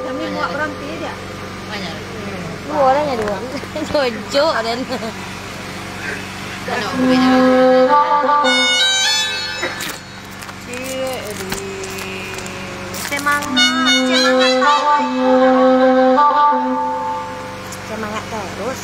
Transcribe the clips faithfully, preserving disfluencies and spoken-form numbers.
Kami buat berhenti aja. Dua lah ya, dua. Jojok dan. Cik, aduh. Semangat, semangat, semangat. Semangat terus.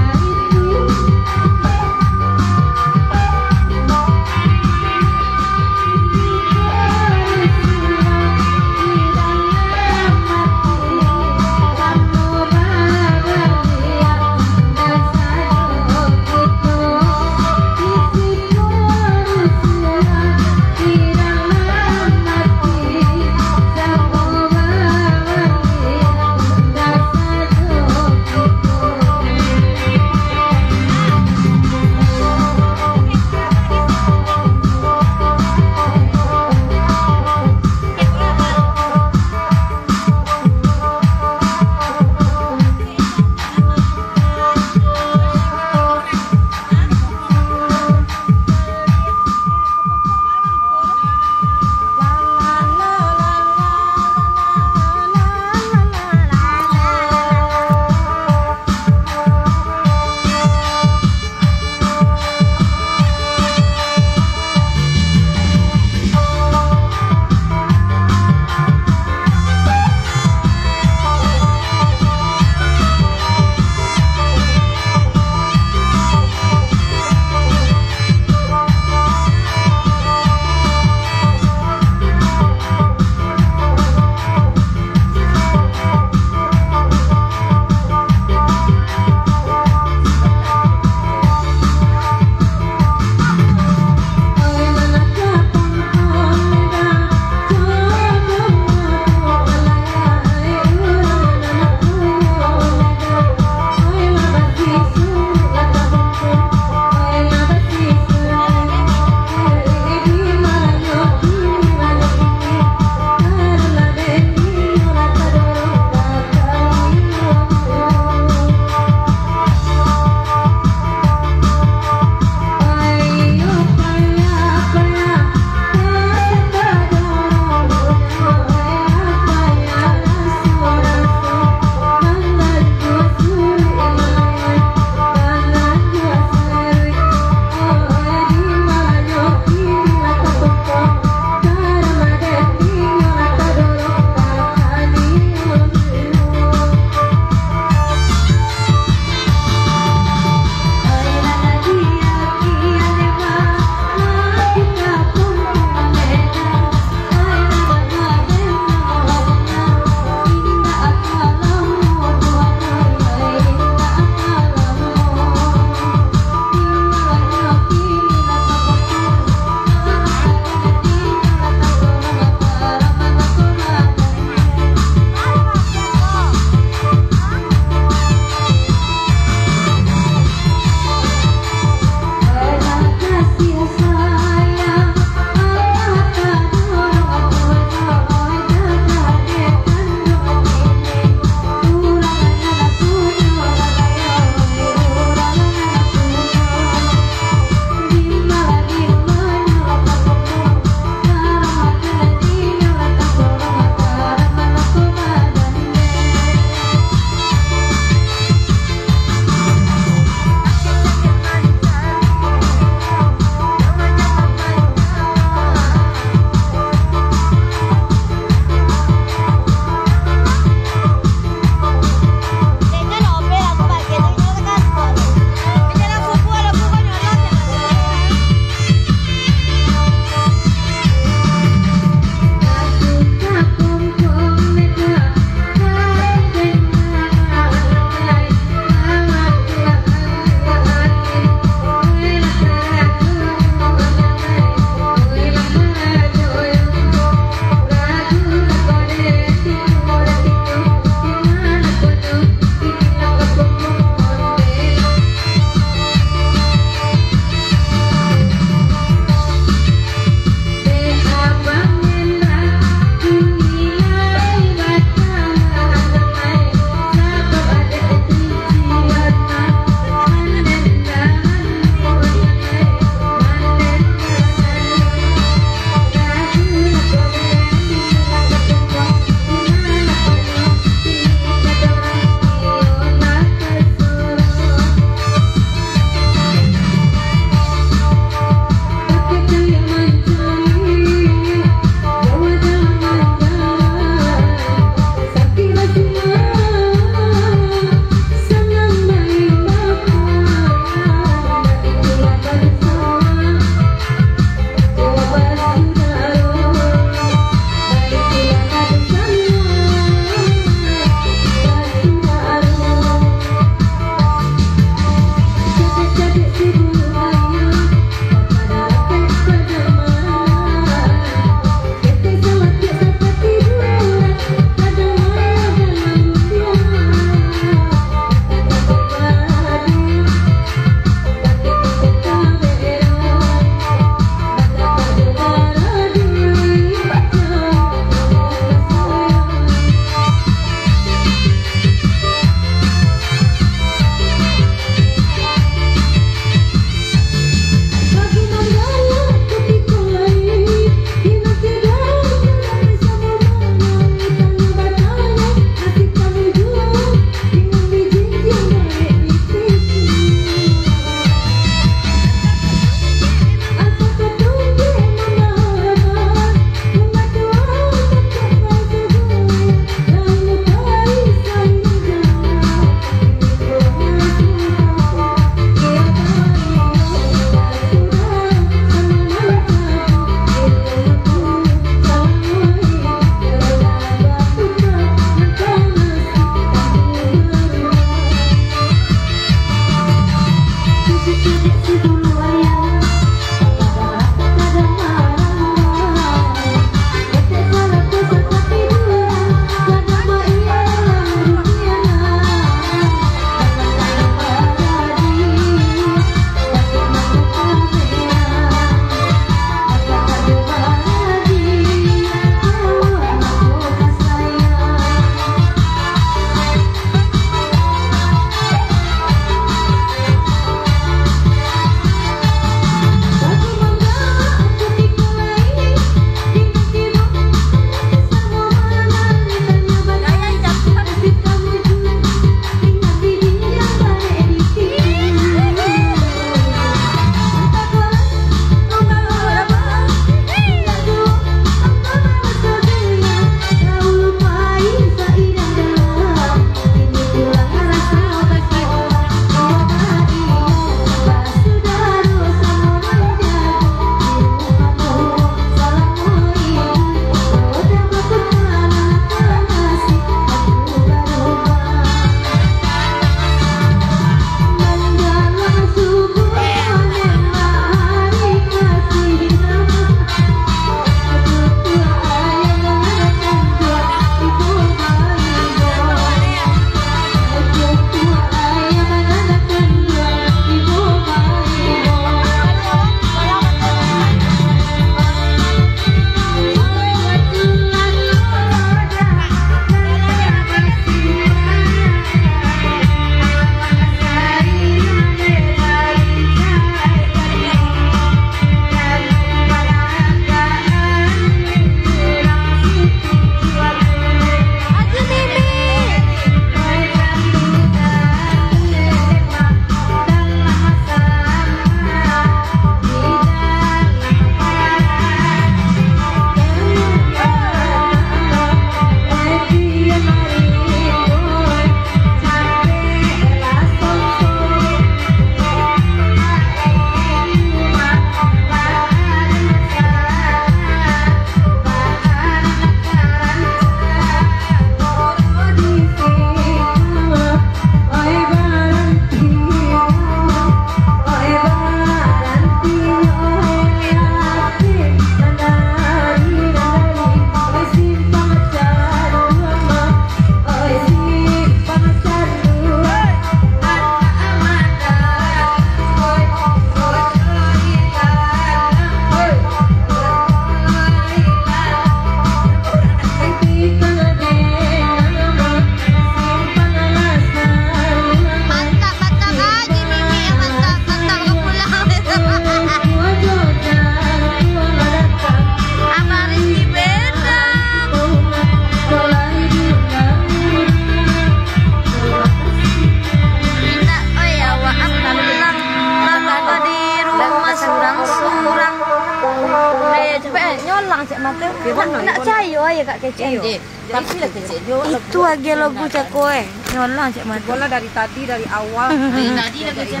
Mata nak, nak cayo aja kak kecek. Iyo. Tapi lah kecek jo. Itu agiah logu cako eh. Nyolang cek mata. Bola dari tadi, dari awal. Dari tadi lah kecek.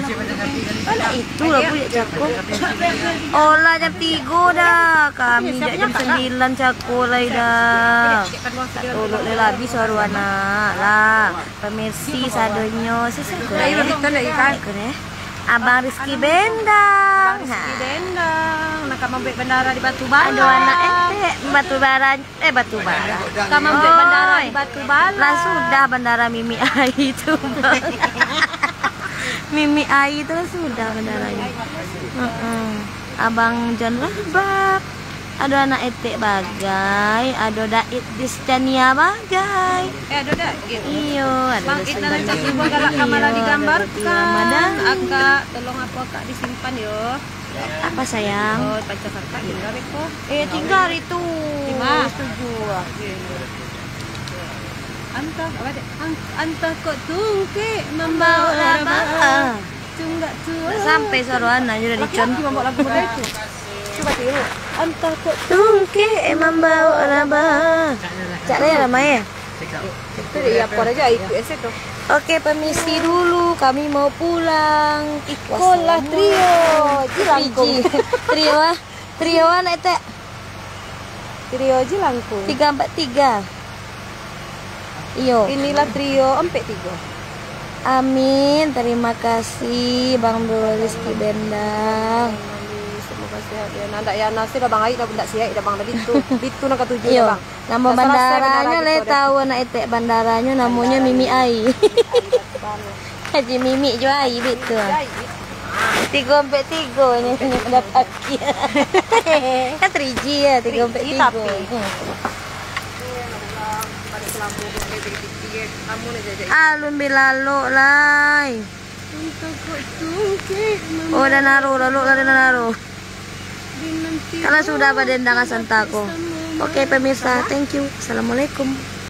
Alah itu logu cek cako. Olah jam tigo dah. Kami jak jam sembilan cako lai dah. Tolok lai lah habis suaro anak lah. Pemirsi sadonyo, sisa kurang. Ayo, Victor, dari kan? Kurang. Abang Rizky Bendang. Abang Rizky Bendang. Nak mambuek bandara di Batubara. Aduh, anak etek, Batubara. Eh, Batubara. Nak mambuek bandara di Batubara. Lah sudah bandara Mimi Ai tu, Bang. Mimi Ai tu lah sudah bandaranya. Heeh. Abang John Rahbab. Ado anak etek bagai, ado Daid Distania bagai. Eh, ado dak? Iyo, ado Bang Id Distania. Dalam chat ibu galak kamala digambarkan. Ramadan. Akak, tolong apa akak disimpan yo? Apa sayang? Oh, pacar kakak tinggal beko. Eh, tinggal itu. Di mana? Setuju. Antah, apa dek? An-, antah kok tungkek mambaok rabah. Tunggak tua. Sampai suaro anak je dari Laki-laki mambaok lagu model itu. Cuba tiru. Antah kok tungkek mambaok rabah. Cak Raya lah main. Itu dek Yapor aja, itu esek tu. Oke, permisi dulu, kami mau pulang. Ikolah trio, Jilangkung. Trio ah, trio ah, nak etek. Trio Jilangkung. Tiga empat tiga. Iyo. Inilah trio empat tiga. Amin. Terima kasih Bang Dul Rizky Bendang. Semoga sehat ya. Nah, ndak ya nasi dah Bang Aik dah ndak sihat dah Bang tadi tu. Bitu nak katuju dah Bang. Iyo. Nama bandaranyo le tahu anak etek bandaranyo namonyo Mimi Ai. Haji Mimi jo Ai bitu. Tigo ampek tigo nyo dapat. Kan three G ya, tigo ampek tigo. Alun bilalok lai. Oh, dah naro, lalok lah dah naro. Kalau sudah badendang asanta ko. Oke, pemirsa, thank you. Assalamualaikum.